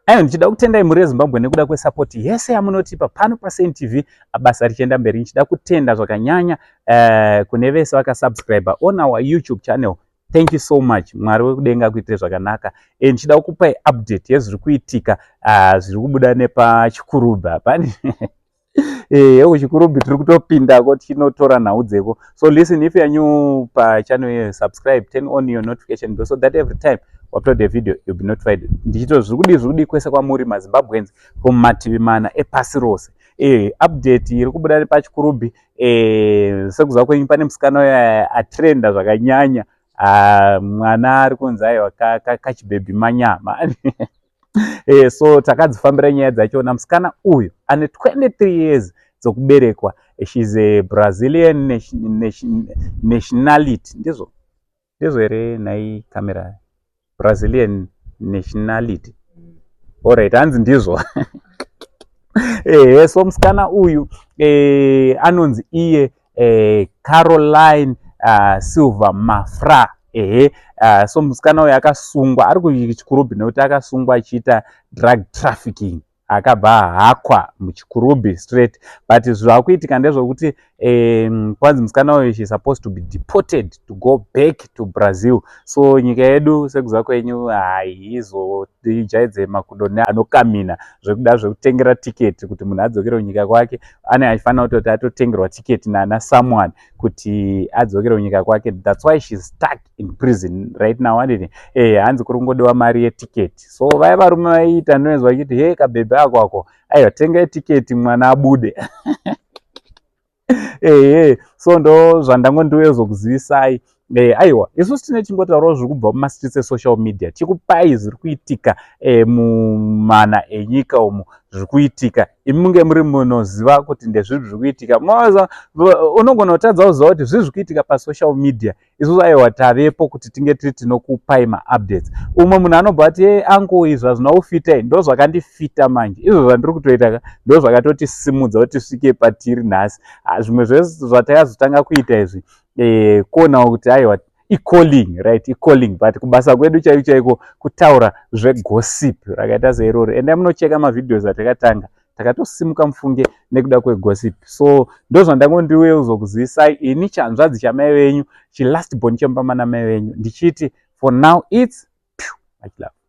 Aiwa, ndichida kutendai mhuri yeZimbabwe nekuda kwesapoti yese yamunotipa pano paSaint TV, basa richienda mberi. Ndichida kutenda zvakanyanya kune vese vakasubscribe on our YouTube channel. Thank you so much. Mwari wekudenga kuitire zvakanaka. Ndichida kukupai update yezviri kuitika, zviri kubuda nepaChikurubhi pani. KuChikurubhi tiri kutopindako tichinotora nhau dzeko. So listen, if you are new pachannel here, subscribe, turn on your notification bell so that every time upload a video, you'll be notified. Ndichito zviri kudii, zviri kudii kwese kwamuri maZimbabweans kumativi mana epasi rose. Update iri kubuda nepaChikurubhi, sekuziva kwenyu, pane musikana uyo atrenda zvakanyanya, mwana ari kunzi aiwa kachibhebhi manyama. So takadzifambira nyaya dzachona. Musikana uyu ane 23 years dzokuberekwa. She's a Brazilian nationality. Ndizvo here nhai camera? Brazilian nationality, alright, hanzi ndizvo. Ehe, so musikana uyu anonzi iye Caroline Silva Mafra. Ehe, so musikana uyu akasungwa ari kuChikurubhi nekuti akasungwa achiita drug trafficking. Akabva ahakwa muChikurubhi straight, but zvakuitika ndezvokuti kwanzi musikana uyu, she supposed to be deported to go back to Brazil. So nyika yedu, sekuziva kwenyu, haizojaidze makudo neanokamina zvekuda zvekutengera tiketi kuti munhu adzokere kunyika kwake. Ane achifanira kutoti atotengerwa tiketi nana someone kuti adzokere kunyika kwake. That's why she's stuck in prison right now, andini? Hanzi kuri kungodiwa mari yetiketi. So vaya varume vaiita noise vachiti, "He, kabhebhe ako ako, aiwa, tengai tiketi mwana abude." Ehe, so ndo zvandangondiuye. Aiwa, isusu tine chingotaurawo zviri kubva mumastreets esocial media, tichikupai zviri kuitika mumana enyika umu. Zviri kuitika, imi munge muri munoziva kuti ndezvipi zviri kuitika. Unogona kutadza kuziva kuti zvii zviri kuitika pasocial media. Isusu aiwa, tavepo kuti tinge tiri tinokupai maupdates. Umwe munhu anobva ati, "E, angu, izvi hazvina kufita." Ndo zvakandifita manje. Izvo zvandiri kutoita ka, ndo zvakatotisimudza kuti tisvike patiri nhasi. Zvimwe zvese zvatakazotanga kuita izvi, kuonawo kuti aiwa, icalling, right? Icalling, but kubasa kwedu chaiko chaiko kutaura zvegossip rakaita seirori. Endai munocheka mavideos atakatanga, takatosimuka mufunge nekuda kwegossip. So ndo zvandangondiuye kuzokuzivisai ini, chanzvadzi chamai venyu, chilast born chemupamana mai venyu, ndichiti for now it's much love.